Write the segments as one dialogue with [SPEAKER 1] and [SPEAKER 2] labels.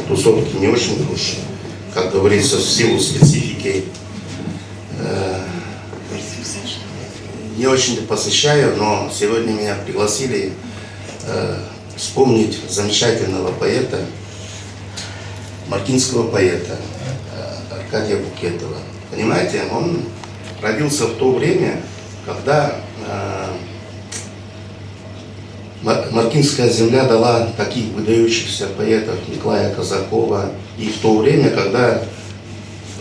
[SPEAKER 1] тусовки не очень уж, как говорится, в силу специфики не очень посещаю, но сегодня меня пригласили вспомнить замечательного поэта, маркинского поэта Аркадия Букетова. Понимаете, он родился в то время, когда Маркинская земля дала таких выдающихся поэтов Николая Казакова. И в то время, когда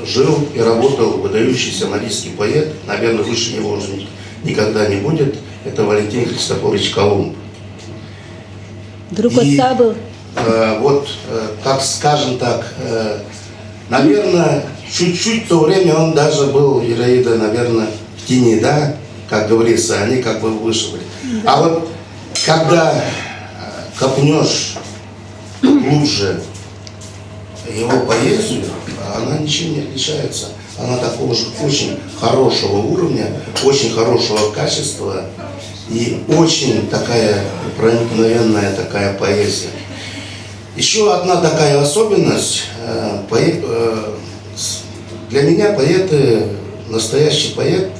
[SPEAKER 1] жил и работал выдающийся марийский поэт, наверное, выше него уже никогда не будет, это Валентин Христофорович Колумб.
[SPEAKER 2] Друг отца был.
[SPEAKER 1] Вот, так скажем так, наверное, чуть-чуть в то время он даже был, Ираида, наверное, в тени, да, как говорится, они как бы выше были. Да. А вот когда копнешь глубже его поэзию, она ничем не отличается. Она такого же очень хорошего уровня, очень хорошего качества и очень такая проникновенная такая поэзия. Еще одна такая особенность. Для меня поэты, настоящий поэт,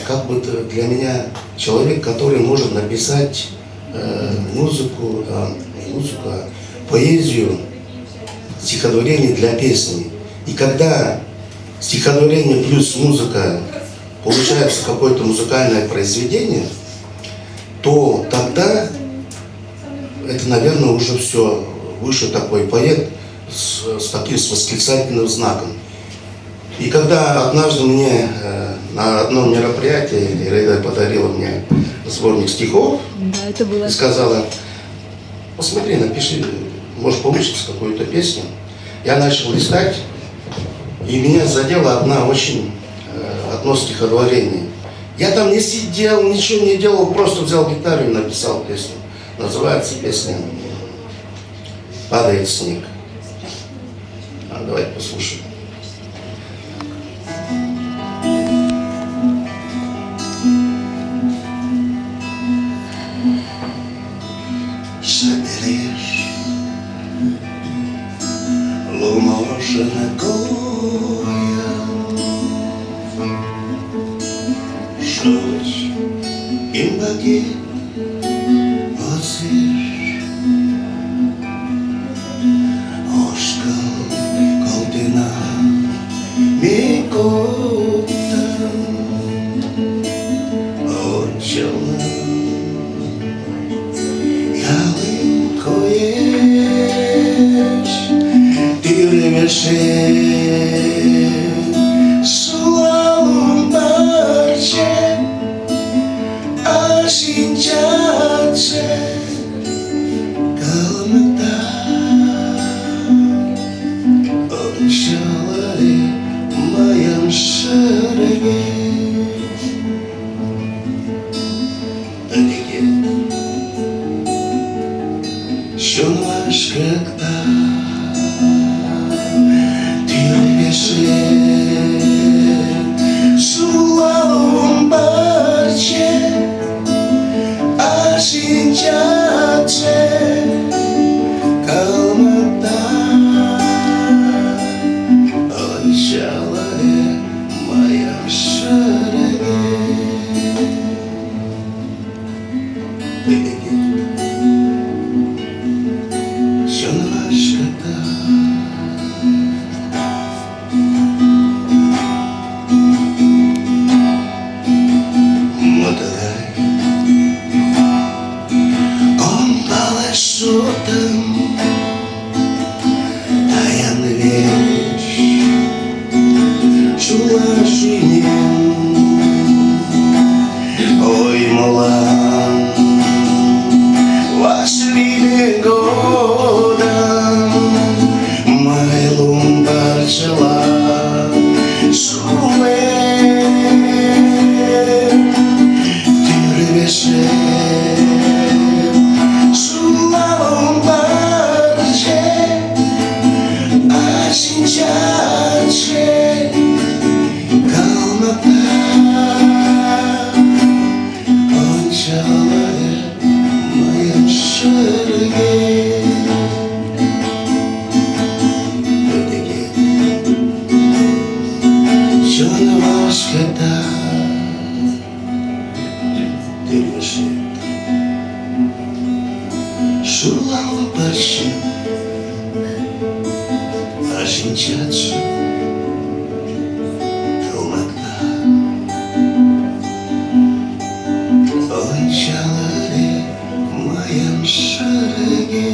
[SPEAKER 1] как бы для меня человек, который может написать музыку, не музыку, а поэзию, стихотворение для песни. И когда стихотворение плюс музыка получается какое-то музыкальное произведение, то тогда это, наверное, уже все выше такой поэт с таким с восклицательным знаком. И когда однажды мне на одном мероприятии Ираида подарила мне сборник стихов,
[SPEAKER 2] да, это было.
[SPEAKER 1] И сказала: посмотри, напиши, может получится какую-то песню. Я начал листать, и меня задело одно стихотворение. Я там не сидел, ничего не делал, просто взял гитару и написал песню. Называется песня «Падает снег». А, давайте послушаем. Соберешь луможина шоч имбаки оциш, ошкал колтина микота очела. Ялинкоеш, тӱрвешет шулалын парче, а шинчатше кылмыкта. Ончалале мыйым шырге. Тыге чон вашкыкта, тӱрвешет шулалын парче, а шинчатше кылмыкта. Ончалале мыйым шырге. Тыге чон вашкыкта. Мо тыгай ом пале шотым, тыйын верч шулаш шӱмем. Ой, молан вашлийме годым мый лум пырчыла шулем? Тӱрвешет шулалын парче, а шинчатше кылмыкта. Ончалале мыйым шырге. Шулалын пырче, а шинчатше кылмыкта. Ончал ыле мыйын шырге.